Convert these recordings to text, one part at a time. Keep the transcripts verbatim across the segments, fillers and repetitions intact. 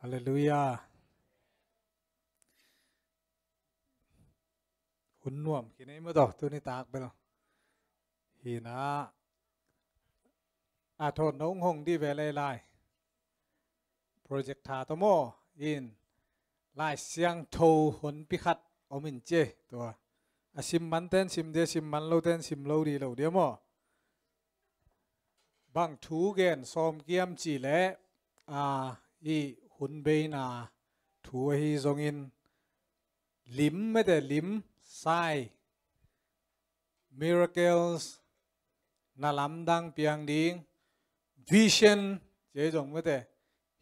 Halleluiah. Hun nuam khin ei maw tawh tuni tak bel. Hi na, a thawh nong hong dih ve lei lai. Project tha tawh maw in Lai Siangtho honpi khat om in ci tua. A sim man ten sim dia, sim man lo ten sim lo dih lo dia maw. Bang thu gen sawm kiam cih leh, a, i hun beina thu ahi zongin lim mete lim, sai, miracles, na lamdang piang ding, vision, ci ahi zong mete,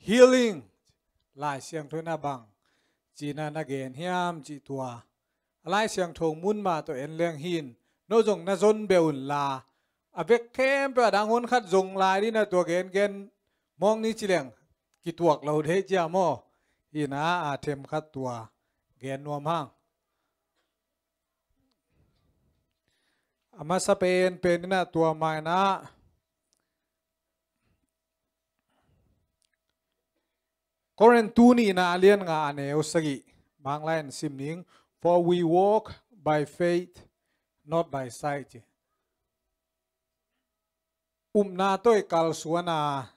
healing, Lai Siangtho in a bang cihna na gen hiam cih tua. A Lai Siangtho mun mah tawh en leng hin, no zong na zon beh un la, a vek khempeuh a dang hun khat zong lai dih na tua gen gen mawng ni ci leng kituak lo dei cia maw. Hi na, a them khat tua gen nuam hang. A masa pen pen in a tua mai na, Korin tu nihna a lian nga a neu sagih, Manglai in sim ning, "For we walk by faith, not by sight," ci. Upna tawh i kalsuan a,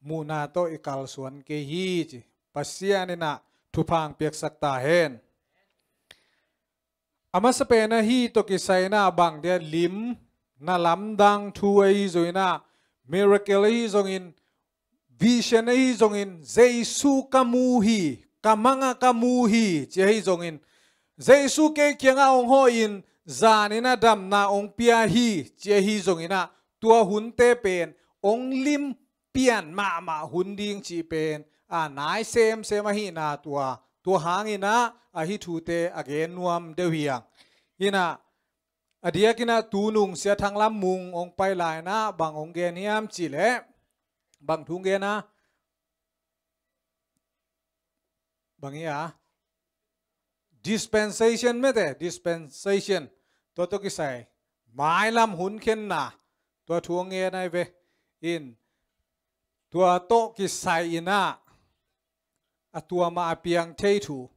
muhna tawh i kalsuan kei hi ci. Pasian in a thupha piaksak ta hen. A masa pen a hih tawh kisai in a bang dia lim, na lamdang thu ahi zongin a, miracle ahi zongin, vision ahi zongin, Jesu ka mu hi, ka mang a ka mu hi ci ahi zongin, Jesu kei kiangah hong hawh in, zan in a damna hong pia hi ci ahi zongin a, tua hunte pen hong lim pian mahmah hun ding cih pen a nai semsem ahihna tua, tua hangin a, a hih thute a gen nuam deuh hi hang. Hi na, a diakin a tunung Sia Thang Lam Mung hong pai lai in a, bang hong gen hiam cih leh, bang thu hong gen a, bang hi a, dispensation mete, dispensation. Tua tawh kisai mailam hun khenna, tua thu hong gen ahi ve. In, tua tawh kisai in a, a tua mah a piang thei thu.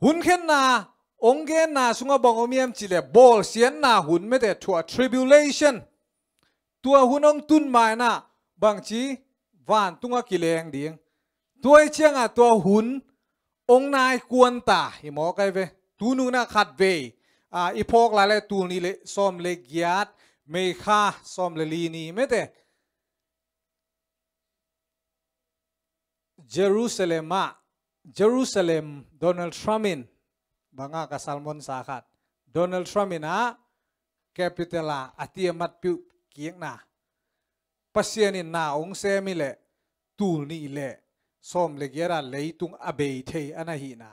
Hun khenna hong genna sungah bang om hiam cih leh, bawlsiatna hun mete, tua tribulation. Tua hun hong tun ma in a, bangci vantungah kileng ding. Tua ahih ciangah tua hun hong nai kuan ta hi mawk ahi ve. Tunung in a khatvei, a, i phawk lai leh tul nih leh sawm leh giat, May kha sawm leh li ni mete. Jerusalem ah, Jerusalem, Donald Trump in, bang a ka sermon sa khat, Donald Trump in a capital a a tiamat piuh kikna, Pasian in na hong sem hi leh tul nih leh sawm leh giat a leitung a bei thei a na hihna.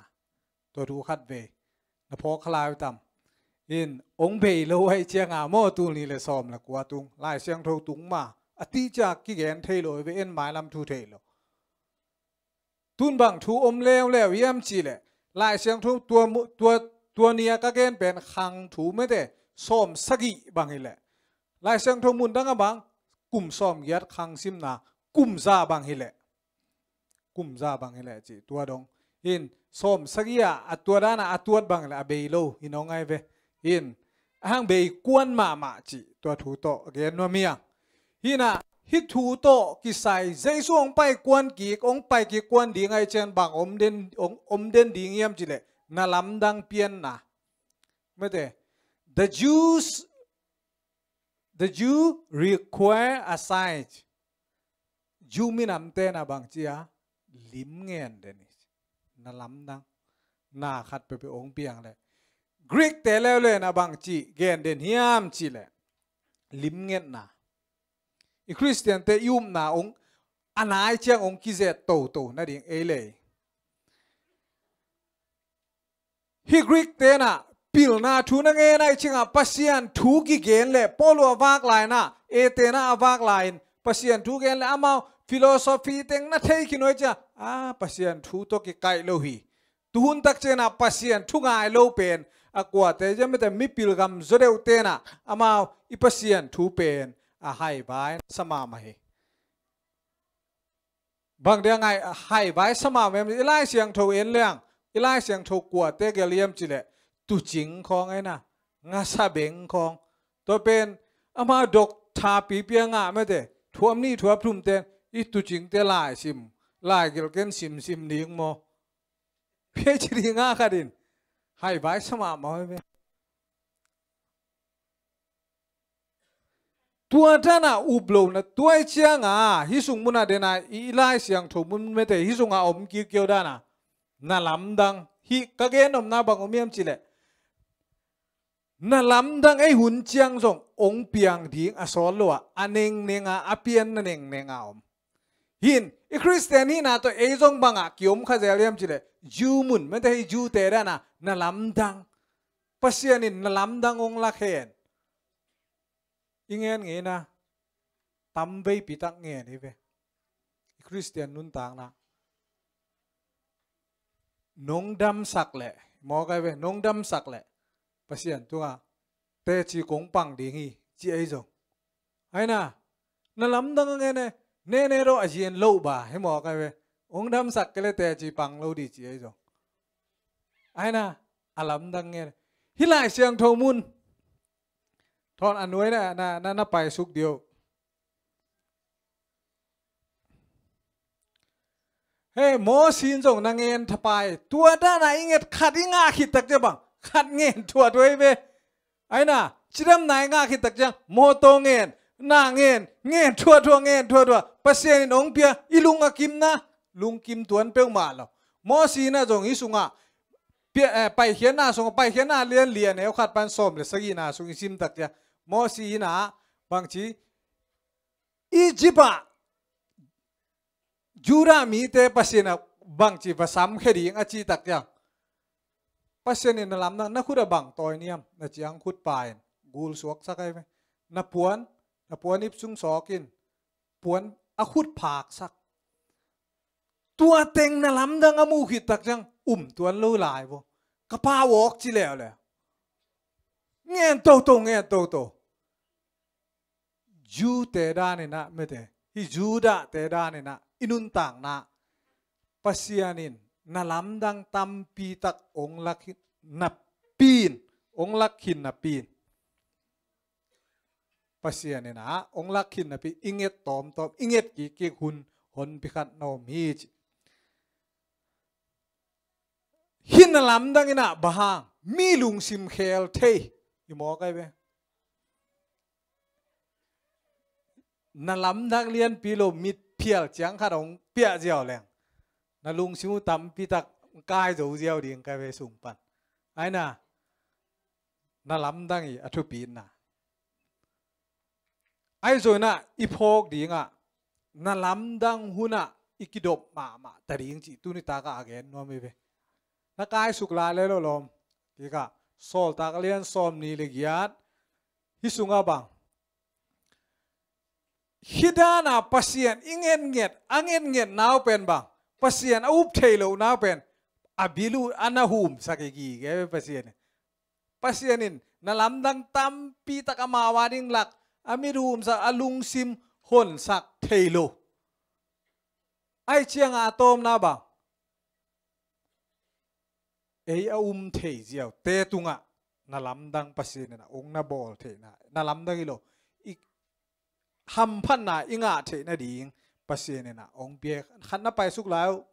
Tua thu khatvei na phawk kha lai uh tam? In, hong bei lo ahih ciangah maw, tul nih leh sawm leh kua tung, Lai Siangtho tung ma, a tihciang kigen thei lo hi ve, en mailam thu thei lo. Tun bang thu om leuleu hiam cih leh, Lai Siangtho tua mu-, tua, tua ni a ka gen pen khang thu mete, sawm sagih bang hi leh, Lai Siangtho mun dang a bang, kum sawm giat khang simna, kum za bang hi leh, kum za bang hi leh cih tua dong. In, sawm sagih a, a tua dan a, a tuat bang hi leh, a bei lo hi nawn ngai ve. In, a hang bei kuan mahmah cih tua thu tawh a gen nuam hi hang. Hi na, hih thu tawh kisai, Jesu hong pai kuan kik, hong pai kik kuan ding ahih ciang bang om den, hong om den ding hiam cih leh, na lamdang pianna. Mete, the Jews, the Jew require a sign. Jew minamte na bang ci a, lim ngen den hi. Na lamdang, na khat peuhpeuh hong piang leh. Greek te leuleu na bang ci gen den hiam cih leh, lim ngetna. I Khristiante i upna hong, a nai ciang hong kizet toto nading ei lei. Hih Greek te na pilna thu na ngen ahih ciangah Pasian thu kigen leh, Paul uh a vak lai na, Athena a vak lai in, Pasian thu gen leh amau philosophy teng na thei khin uh ahih ciang, a, Pasian thu tawh kikaih lo hi. Tuhun tak ciangah Pasian thu ngai lo pen a kuate, ziamete mipil gam zaw deuhte na, amau i Pasian thu pen a haivai sa mahmah hi. Bang dia ngai, hai vai sa mahmah em, i Lai Siangtho en leng, i Lai Siangtho kuate gelh hiam cih leh, tuucing khawng ahi na, ngasa beng khawng. Tua pen, amau doctor pipi a ngah mate, thuam nih thuam thum ten, i tuucingte lai sim, lai gelh ken simsim ding maw. PhD ngah khat in, hai vai sa mahmah hi ve. Tua dan a up lo na, tua ahih ciangin, hih sung mun a den a, i Lai Siangtho mun mate, hih sung a om kiukiu dan a, na lamdang, hih ka gen nopna bang om hiam cih leh, na lamdang ei hun ciang zong ong piang ding a sawt lo a, a nengneng a, a pianna nengneng a om. Hih in, i Khristian hihna tawh ei zong bang a kiom kha zel hiam cih leh, Jew mun mate, hih Jew-te dan a, na lamdang. Pasian in na lamdang ong lak hen. I ngen ngeina, tam veipi tak ngen hi ve. I Khristian nuntakna. Nong damsak leh, mawk ahi ve, nong damsak leh, Pasian tungah, teci kong pang ding hi, ci ahi zong. Ahi na, na lamdang a ngen e, nene ro a zin lo ba, hi mawk ahi ve. Ong damsak kei leh teci pang lo ding ci ahi zong. Ahi na, a lamdang ngen e. Hih Lai Siangtho mun. Thawn a nuai na, na, na, na paisuk dih o. Hei, Mosi in zong na ngen thapai. Tua dan a i nget khat i ngah khit tak ciang bang, khat ngen thuathuat hi ve. Ahi na, cidamna i ngah khit tak ciang, mawtaw ngen, na ngen, ngen thuathuat, ngen thuathuat. Pasian in ong pia, i lung a kimna, lungkim tuan peuhmah lo. Mosi in a zong hih sungah, pia, eh, Paikhiatna sungah, Paikhiatna lian li a neu khat pan sawm le sagihna sung i sim tak ciang, Mosi in a, bangci, Egypt ah Judah mite Pasian a bangci va samkhia ding a cih tak ciang, Pasian in na lamdang, na khut a bang tawi niam, na ciang khut pa in gul suaksak ahi ve. Na puan, na puan ip sung sawk in, puan a khut phaksak. Tua teng na lamdang a muh khit tak ciang, um tuan lo lai vo. Ka pau awk ci leuleu. Ngen toto, ngen toto. Jew-te dan in a, mate, hih Judah-te dan in a, i nuntakna, Pasian in na lamdang tampi tak ong lak khin napi in, ong lak khin napi in. Pasian in a, ong lak khin napi, i nget tawmtawm, i nget kikkik hun, honpi khat na om hi ci. Hih na lamdang in a bang hang, mi lungsim khel thei, hi mawk ahi ve. Na lamdang lianpi lo, mitphial ciang khat ong piah ziau leng, na lungsim uh tampi tak kai zo ziau ding ka ve sung pan. Ahi na, na lamdang hi a thupitna. Ahi zongin a i phawk ding a, na lamdang hun a i kidop mahmah ta ding cih tuni tak a a gen nuam hi ve. Na kaisuk lai le lo lawm. Kik a, Sawltak lian sawmnih le giat, hih sungah bang, hih dan a Pasian i ngetnget, a ngetngetna uh pen bang, Pasian a up theih lohna uh pen, a bil uh a na humsak hi gige ve Pasian. Pasian in na lamdang tampi tak amau a ding lak, a mit humsak, a lungsim honsak thei lo. Ahi ciang a tawmna bang, ei a um thei ziaute tungah na lamdang Pasian in a ong na bawl theihna, na lamdang hi lo, i hamphatna i ngah theih nading Pasian in a ong pia. Khat na paisuk lai uh.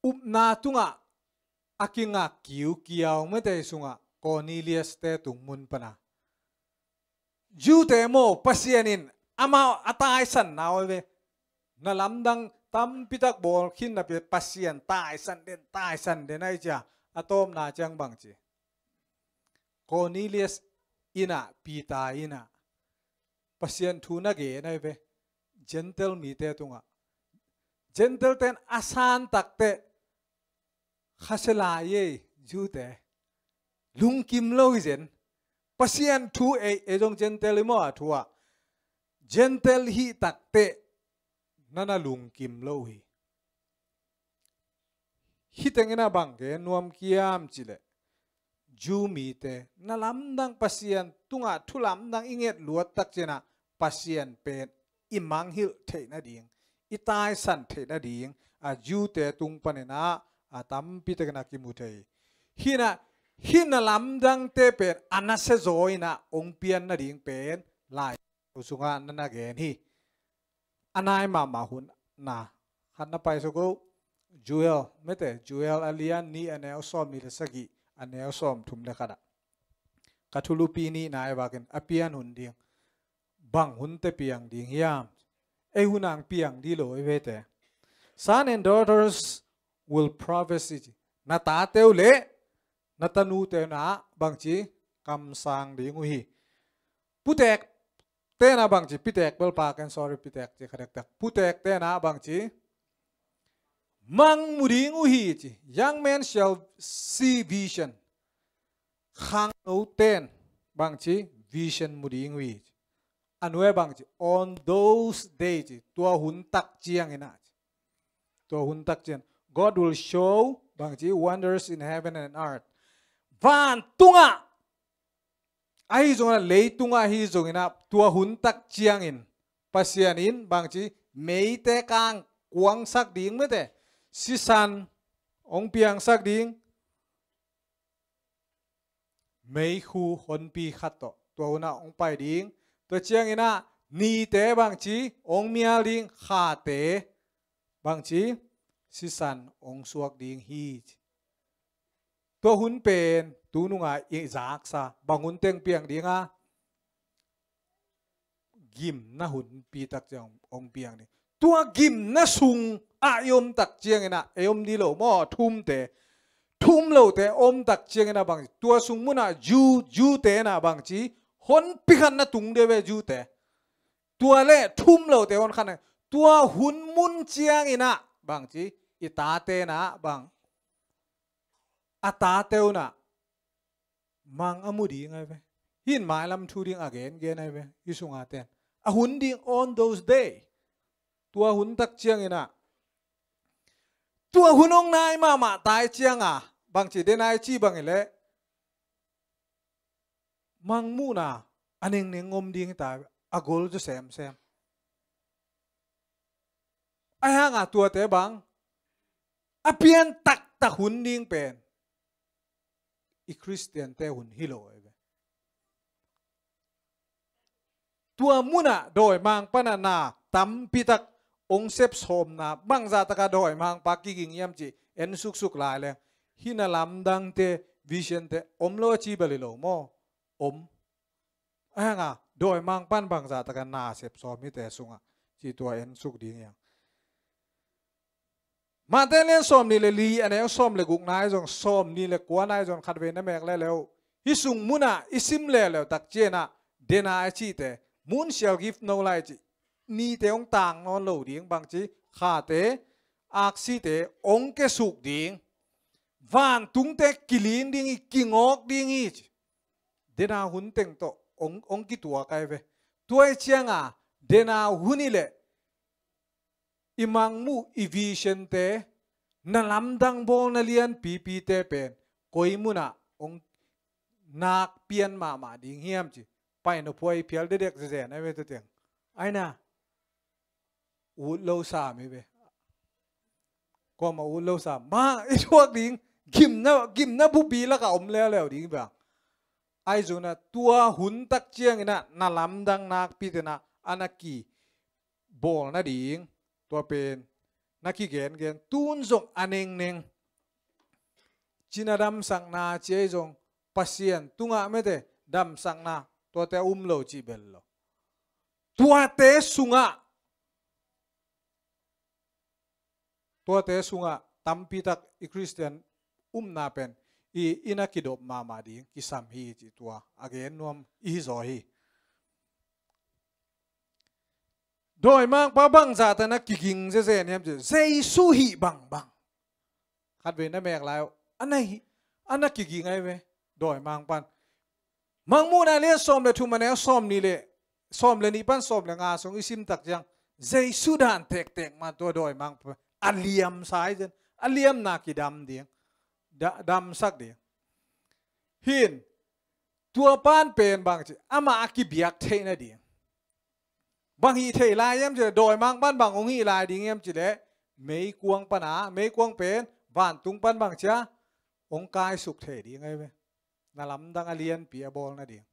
Upna tungah a kingak kiukiau mate sungah Cornelius-te tung mun pana, Jew-te maw, Pasian in amau a taisanna uh hi ve. Na lamdang tampi tak bawl khin napi Pasian taisan den, taisan den ahi cia, a tawmna ciang bang ci, Cornelius in a, Peter in a, Pasian thu na gen ahi ve. Gentile mite tungah, Gentile ten a san takteh, khasia lai ei, Jew-te, lungkim lo hi zen. Pasian thu ei, ei zong Gentile hi maw a thu ah, Gentile hih takteh na na lungkim lo hi. Hih teng in a bang gen nuam kiam cih leh, Jew mite na lamdang Pasian tungah thu lamdang i nget luat tak ciangin a, Pasian pen i mangngilh theih nading, i taisan theih nading, a Jew-te tung panin ah a tampi takin a kimu thei. Hih in ah, hih na lamdangte pen a nasia zaw in ah hong pian nading pen Lai Siangtho sungah na na gen hi. A nai mahmah hun na khat na pai suk o. Joel, mete, Joel a lian nih, a neu sawmnih le sagih, a neu sawmthum le khat ah, ka thulupi nih na i vakin a pian hun ding, bang hun teh piang ding hiam? Ei hun ah piang ding lo ei ve teh. Son and daughters will prophesy. Na tate uh le na tanute un ah bangci kamsang ding uh hi. Putek te in ah bangci, pitek bel paken, sorry, pitek ci kha dektak. Putek te in ah bangci, mang mu ding uh hi ci. Young men shall see vision. Khangno ten bangci, vision mu ding uh hi ci. A neu bangci, on those days ci, tua hun tak ciangin ah ci. Tua hun tak ciang, God will show bangci, wonders in heaven and earth. Vantungah, ahi zongin ah leitungah ahi zongin ah tua hun tak ciangin Pasian in bangci, meite kang kuangsak ding, mete, sisan hong piangsak ding, meikhu honpi khat tawh tua hun ah hong pai ding. Tua ciangin ah nite bangci, hong mial ding, khate bangci, sisan hong suak ding hi ci. Tua hun pen tu nungah i zaksa, bang hun teng piang ding a, gimna hunpi tak ciang hong piang ding. Tua gimna sungah i om tak ciangin ah, ei om ding lo maw, thumte, thum lote om tak ciangin ah bangci, tua sung munah Jew, Jew-te in ah bangci, honpi khat na tung ding ve Jew-te. Tua le thum lote hon khat na, tua hun mun ciangin ah bangci, i tate in ah bang, a tate un ah mang a mu ding ahi ve. Hih in mailam thu ding a gengen ahi ve, hih sunga ten. A hun ding on those day. Tua hun tak ciangin ah, tua hun hong nai mahmah tai ciang a, bangci, den a i cih bang hi leh, mang muhna a nengneng om ding hi ta, a gol zaw semsem. Ahi hang a tuate bang, a pian taktak hun ding pen i Khristiante hun hi lo ahi ve. Tua munah dawimangpa'n ah na tampi tak hong sep sawmna, bangzah takah dawimangpa kiging hiam cih en suksuk lai leng, hih na lamdangte, vision-te om lo a ci bel hi lo maw? Om. Ahi hang a dawimangpa'n bangzah takah na sep sawm hihte sungah, cih tua en suk ding hi hang. Matthai lian sawmnih le li, a neu sawm le guk na i zong, sawmnih le kua na i zong, khatvei na mek leuleu. Hih sung munah i sim leuleu tak ciangin ah, den a i cihte, moon shall give no light ci, nite hong tang nawn lo ding, bangci, khate, aksite hong kiasuk ding, vantungte kiling ding hi, kingawk ding hi ci. Den a hun teng tawh hong, hong kituak ahi ve. Tua hi ciang a, den a hun hi leh, i mangmuh, i vision-te, na lamdang bawlna lianpipite pen koi munah hong nak pian mahmah ding hiam ci, paina phuai phial dedek zezen ahi ve, tua teng. Ahi na, ut lo sam hi ve. Kuamah ut lo sam. Mah i thuak ding, gimna, gimna bupi lakah om leuleu ding hi ve. Ahi zongin ah tua hun tak ciangin ah na lamdang nakpite in ah a na ki bawl nading, tua pen na kigengen, tun zong a nengneng, cina damsakna ci ei zong, Pasian tungah mete damsakna, tuate a um lo cih bel lo. Tuate sungah, tuate sungah tampi tak i Khristian upna pen i, i na kidop mahmah ding kisam hi cih tua a gen nuam i hi zaw hi. Dawimangpa bangzah tak na kiging zezen hiam cih, Jesu hih bangbang. Khatvei na mek lai uh, a na hih, a na kiging ahi ve, dawimangpa'n. Mangmuhna lian sawm le thum, a neu sawmnih le, sawm le nih pan sawm le nga sung i sim tak ciang, Jesu dan tektek mah tua dawimangpa a liamsa hi zen, a liamna kidam ding, da-, damsak ding. Hih in, tua pa'n pen bangci, amah a kibiak theih nading. Bang hih thei lai hiam cileh, dawimang pan bang hong hih lai ding hiam cileh, meikuang pana, meikuang pen vantung pan bang cia hong kaisuk thei ding ahi ve. Na lamdang a lianpi a bawl nading.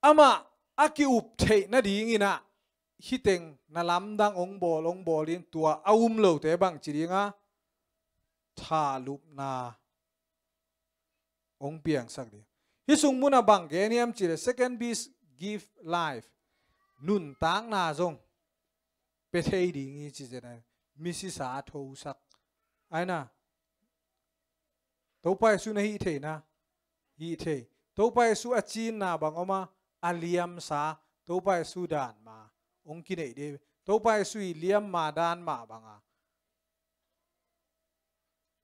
Amah a ki-up theih nadingin ah, hih teng na lamdang hong bawl, hong bawl in tua a um lote bang ci ding a, thahlupna hong piangsak ding. Hih sung munah bang gen hiam cileh, second best gift life. Nuntakna zong pia thei ding hi ci zen a, misisa thosak. Aina, Topa Jesu na hih theihna, hih thei. Topa Jesu a cinna bang om a, a liamsa, Topa Jesu dan ma hong kineih ding. Topa Jesu i liamma dan ma banga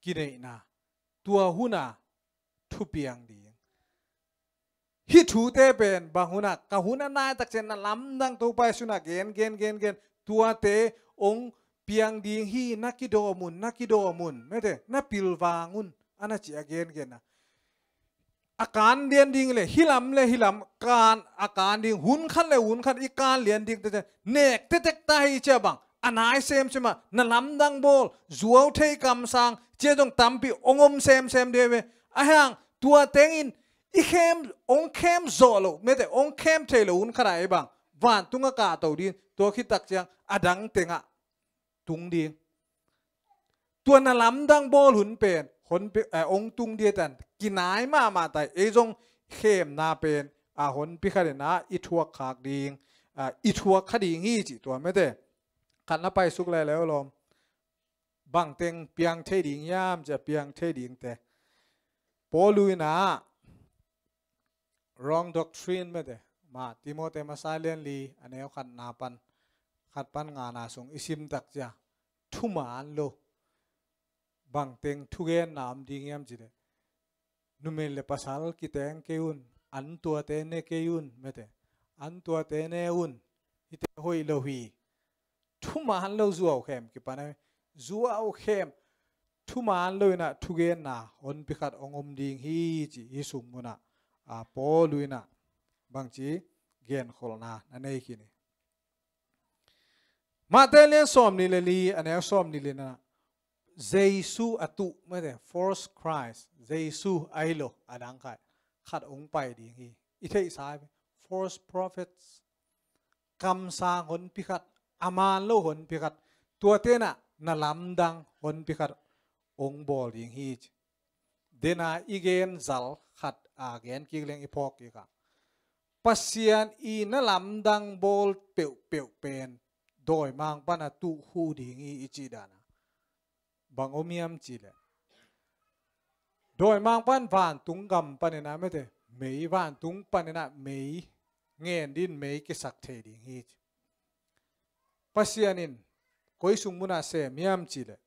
kineihna, tua huna thupiang ding. Hih thute pen bang huna, ka hun a nai takciang na lamdang Topa Jesu na gen, gen, gen, gen, tuate hong piang ding hi, na kidawm un, na kidawm un, mete, na pilvang un, ana ci a gen, gen a. A kan lian ding le, hilam le, hilam kan, a kan ding, hun khat le, hun khat i kan lian ding te, nek tetek ta hi cia bang, a nai semsem a, na lamdang bawl, zuau thei kamsang, cia zong tampi hong om semsem ding ve. A hiang, tua tengin, i khem, hong khem zawh lo, mete, hong khem thei lo hun khat a i bang, vantung a kahto ding, tua khit takciang, a dang tengah tung ding. Tua na lamdang bawl hun pen, hon pi, eh, hong tung ding tan, kinai mahmah tai, ei zong khemna pen, a hon pi khat in a, i thuak khak ding, a, i thuak kha ding hi ci tua mete. Khat na paisuk lele uh lawm. Bang teng piang thei ding hiam cia piang thei ding te. Paul in a, Wrong Doctrine mete. Ma, Timothy masa lian li, a neu khatna pan, khat pan ngana sung i sim takcia. Thuman lo. Bang teng thugenna om ding hiam cileh, numei le pasal kiteng kei un, an tuate ne kei un, mete. An tuate ne un, hite hoih lo hi. Thuman lo zuau khem kipan a, zuau khem. Thuman lo in a thugenna honpi khat hong om ding hi ci, hih sung munah, a, Paul in a bangci genkholhna na nei khin hi. Matthai lian sawmnih le li, a neu sawmnih le li na, Jesu a tuh, mete, false Christ, Jesu ahi lo, a dang khat, khat hong pai ding hi. I theihsa hi, false prophets, kamsang honpi khat, a man lo honpi khat, tuate na, na lamdang honpi khat hong bawl ding hi ci. Dena i gen zal khat a gen kik leng i phawk kik a. Pasian i na lamdang bawl peuhpeuh pen dawimang pana tuh hu ding hi i cih dana. Bang om hiam cileh, dawimang pan vantung gam panina mete, mei vantung panina mei ngen din mei kisak thei ding hi ci. Pasian in koi sung muna sem hiam cileh,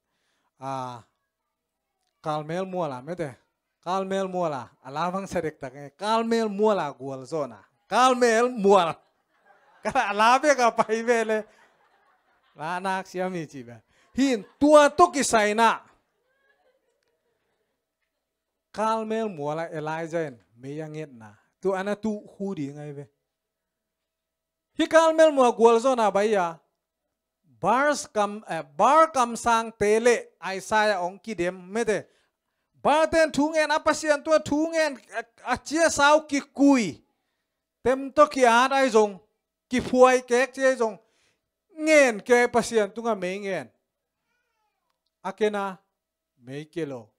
a, Kalmel muala mete. Kalmel muala, a la vang sa dektak nge. Kalmel muala gualzawhna. Kalmel mual. Ka a la bek a pai ve le. La nak siam hi ci ve. Hin tua tawh kisaina. Kalmel muala Elijah in mei a ngetna. Tu ana tuh hu ding ahi ve. Hih Kalmel mual gualzawhna bai a, Baal kam, eh, Baal kamsangte le Isaiah hong kidem mete. Baal ten thu ngen a, Pasian tua thu ngen a, a ciasau kikui. Tem tawh ki-at ahi zong, kiphuai kek ci ahi zong, ngen kei Pasian tungah mei ngen. A kena, mei ke lo.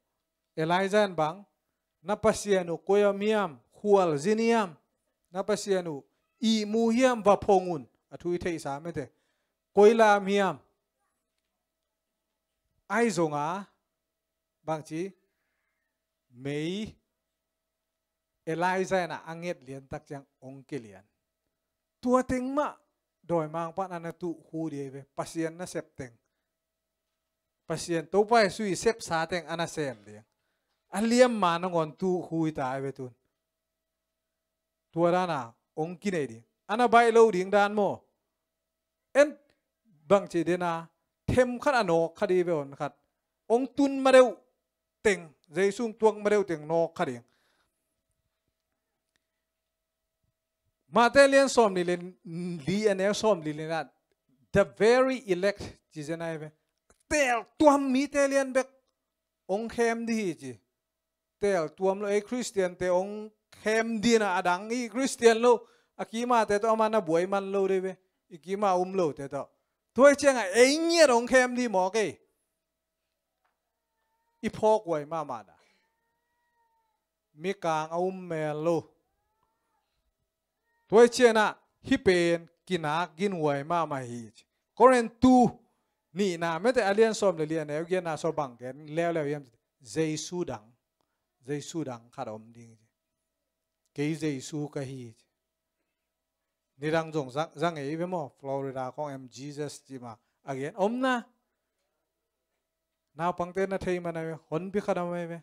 Elijah in bang, na Pasian uh koi om hiam, khualzin hiam, na Pasian uh ihmu hiam va phong un, a thu i theihsa mete. Koi lam hiam. Ahi zonga, bangci, mei Elijah in a nget lian tak ciang hong kilian. Tua teng mah, dawimang pan ana tuh hu ding ahi ve, Pasian nasep teng. Pasian Topa Jesu i sepsa teng ana sem ding. A liamma nangawn tuh hu hi ta ahi ve tun. Tua dana hong kinei ding. Ana baih lo ding dan maw. En bangci dena, them khat a nawk kha ding ve hon khat. Hong tun ma deuh teng, Jesu hong tuak ma deuh teng nawk kha ding. Mate lian sawm li lian li a neu sawm li lian ah, the very elect ci zen ai ve. Tel tuam mite lian bek ong khem di hi ci. Tel tuam lo ei Christian te ong khem dina a dang i Christian lo. A kima te to ama na buai man lo de ve. I kima um lo te to. Tuai cianga ei ngiat ong khem di mawk ei. I phawk huai mahmah na. Mikang a um mel lo. Tuai cianah hih pen kinak ginhuai mahmah hi ci. Korin tu nihna mete a lian sawm le lian eu gianna saw bang gen leuleu hiam ci. Jesu dang. Jesu dang khat om ding ci. Kei Jesu ka hi ci. Nidang zong zang ei ve maw Florida kong em Jesus ci ma a gen omna. Naupangte na thei man ai ve honpi khat a mai ve.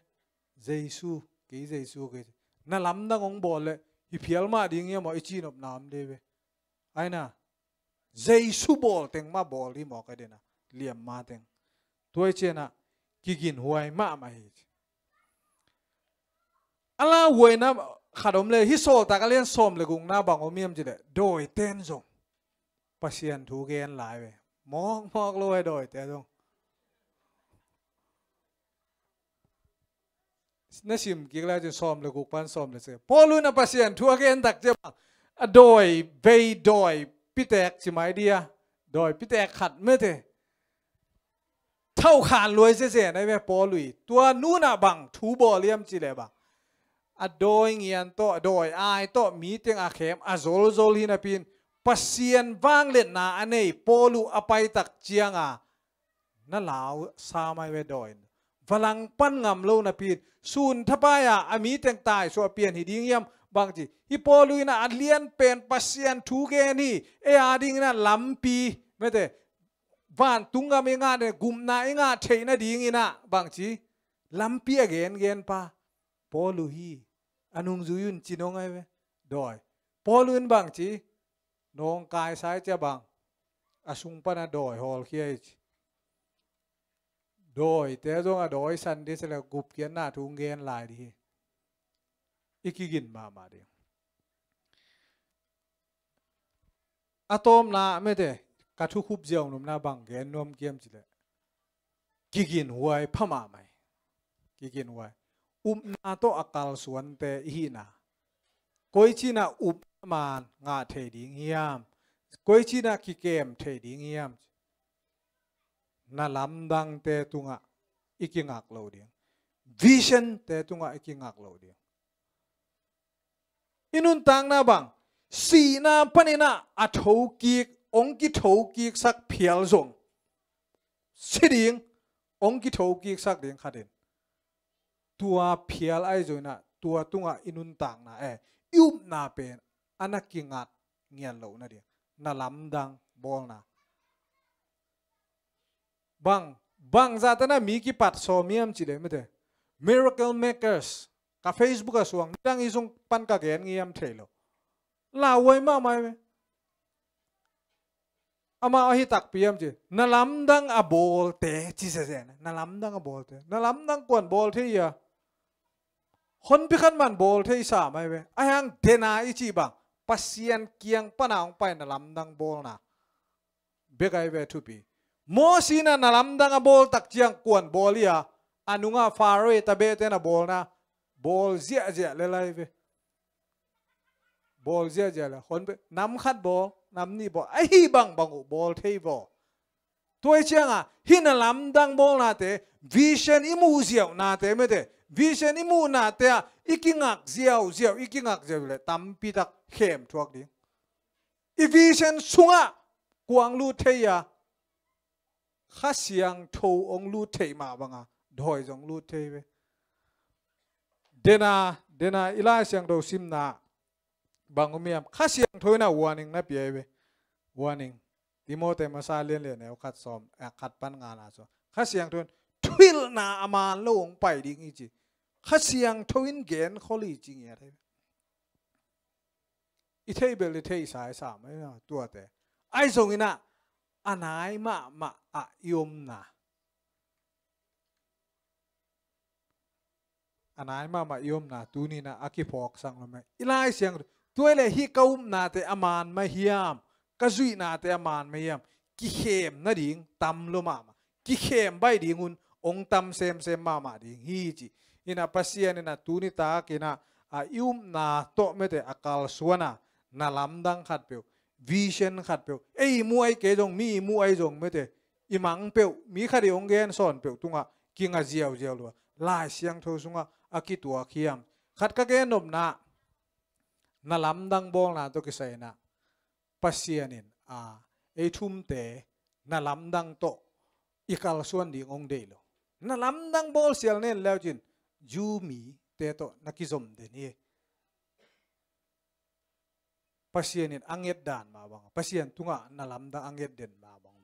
Jesu kei Jesu kei na lamdang hong bawl le hi phial mah ding ia maw i cinopna om de ve. Aina Jesu bawl teng mah bawl hi maw ka dena liam ma teng. Tuai cianah kiginhuai mahmah hi ci. A lauhuaina khat om le hi sawltak a lian sawm le gukna bang om hiam ci le dawi ten zong Pasian thu gen lai ve. Mawkmawk lo e dawi te zong. Na sim kik lai cin sawm le guk pan sawm le se Paul in a Pasian thu a gen tak cia bang a dawi vei dawi pitek ci mai dia dawi pitek khat mete. Thau khan luai zeze na ve Paul ui tua nuna bang thu bawl hiam ci le bang a dawi ngian tawh a dawi ai tawh mi teng a khem a zolzol hi napin Pasian vangliatna a nei Paul uh a paitak cianga na lau sa mai ve dawi in valang pan ngam lo napin sun thapai a a mi teng tai suah pian hi ding hiam bang ci hi Paul uh in a lian pen Pasian thu gen hi ei a ding in a lampi mete vantung gam i ngah ne gupna i ngah theih nadingin ah bangci lampi a gengen pa Paul uh hi. A nungzui un ci nong ai ve dawi Paul uh in bangci nawngkai sai cia bang a sung pana dawi hawlkhia hi ci. Dawite zong a dawi san di sele gupkiatna thu gen lai di hi. I kigin mahmah ding. A tawpna mete ka thukhup ziau nopna bang gen nuam kiam cileh kiginhuai pha mahmah hi. Kiginhuai upna tawh a kalsuante i hihna. Koi cinah upna man ngah thei ding hiam? Koi cinah kikem thei ding hiam? Na lamdangte tungah i kingak lo ding. Visionte tungah i kingak lo ding. I nuntakna bang sihna paninah a thokik hong kithokiksak phial zong si ding hong kithokiksak ding khatin tua phial ahi zonginah tua tungah i nuntakna e i upna pen a na kingak ngian loh nading na lamdang bawlna. Bang bang zahte na mi kipat sawm hiam cileh mite miracle makers ka Facebook a suang midang i sung pan ka gen ngiam thei lo. Lauhuai mahmah hi ve. Amah ahi takpi hiam ci na lamdang a bawlte ci sese na lamdang a bawlte na lamdang kuan bawl thei a honpi khat man bawl thei sa mai ve. Ahi hang dena i cih bang Pasian kiang pana hong pai na lamdang bawlna bek ahi ve thupi. Mawsi na na lamdang a bawl tak ciang kuan bawl hi a a nungah Faro i tabehte na bawlna bawl ziahziah le lai ve. Bawl ziahziah le honpe nam khat bawl nam nih bawl ahi bangbang uh bawl thei baw. Tuai cianga hih na lamdang bawlnate vision i muh ziauhnate mete vision i muhnate ah i kingak ziauziau i kingak ziau le tampitak khem thuak ding. I vision sungah kuang lut thei a Kha Siangtho hong lut theih mah banga dawi zong lut thei ve. Dena dena i Lai Siangtho simna bang um hiam Kha Siangtho in a warning na pia hi ve. Warning. Timote masa lianlian neu khat sawm eh, khat pan ngana sawm Kha Siangtho in thuhilhna a man lo hong pai ding hi ci. Kha Siangtho in gen khol hi ci ngiat hi ve. I theih bel i theih saisam ahi na tuate ahi zonginah a nai mahmah ah i omna. A nai mahmah i omna tuninah a kiphawk sang lo mah i Lai Siangtho Tua hi leh hih ka upnate a man mah hiam, ka zuihnate a man mah hiam, kikhem nading tam lua mahmah. Kikhem baih ding hun hong tam semsem mahmah ding hi ci. Inah Pasian inah tuni takinah a i upna tawh mete a kalsuana na lamdang khatpeuh, vision khatpeuh, ei muh ahi kei zong mi muh ahi zong mete i mang peuh, mi khat i hong gen sawn peuh tungah kinga ziauziau lua. Lai Siangtho sungah a kituak hiam? Khat ka gen nopna, na lamdang bawlna tawh kisai inah Pasian in a ei thumte na lamdang tawh i kalsuan ding hong deih lo. Na lamdang bawl sial nen leucin Jew mite tawh na kizom den hi. Pasian in a nget dan mah bang, Pasian tungah na lamdang a nget den mah bang.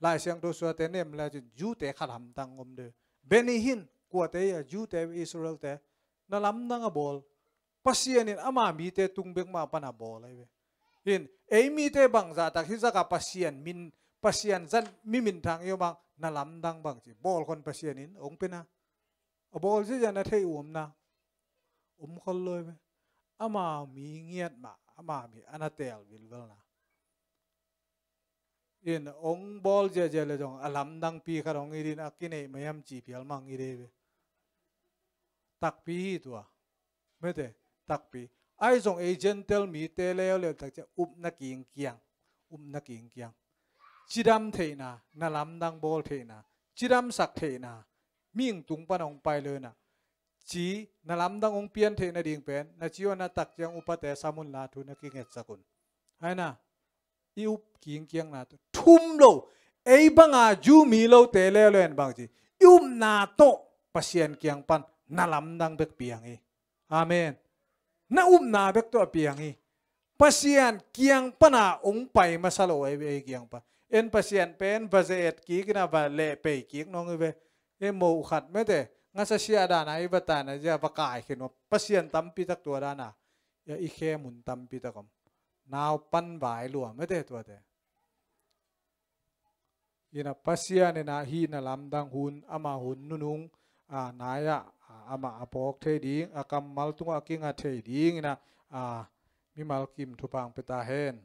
Lai Siangtho suate nem leucin Jew-te khat hamtang om de. Benny Hinn, kuate hi a, Jew-te, Israel-te, na lamdang a bawl. Pasian in ama mite tung bek mah pan a bawl ahi ve. Hin, ei mite bangzah tak hih zaka Pasian min, Pasian zat mi minthang i om ang, na lamdang bang ci. Bawl khon Pasian in hong pia na. A bawl ziahziah na theih uh om na. Om khol lo ahi ve. Ama mi ngiat mah, ama mi a na teel vilvel na. In hong bawl ziahziah le zong a lamdangpi khat hong it in a kineih mah hiam ci phial mang i dei ve. Takpi hi tua. Mete, takpi. Ahi zong ei Gentile mite leuleu tak ciah upna kingkiang. Upna kingkiang. Cidam theihna, na lamdang bawl theihna, cidamsak theihna, mihing tung pan hong pai lo inah ci, na lamdang hong pian theih nading pen na ci uh a na tak ciang upate sam un la thu na kingetsak un. Hai na, i up kingkiangna tawh thum lo, ei banga Jew mi lote leuleu in bang ci, i upna tawh Pasian kiang pan na lamdang bek piang hi. Amen. Na upna bek tawh a piang hi. Pasian kiang pana hong pai masa lo ahi ve, ei kiang pan. En Pasian pen va ze-et kik inah va lehpei kik nong hi ve. E mo khat mete, ngasa siah dana i va taina zia va kai khin uh. Pasian tampi tak tua dana. Ya i khem hun tampi tak om. Nau pan vai lua mete tuate. Inah Pasian inah hih na lamdang hun, ama hun nunung, a, nai-ah, a, amah a phawk thei ding, a kammal tungah a kinga thei ding inah, a, mimal kim thupha hong pia ta hen.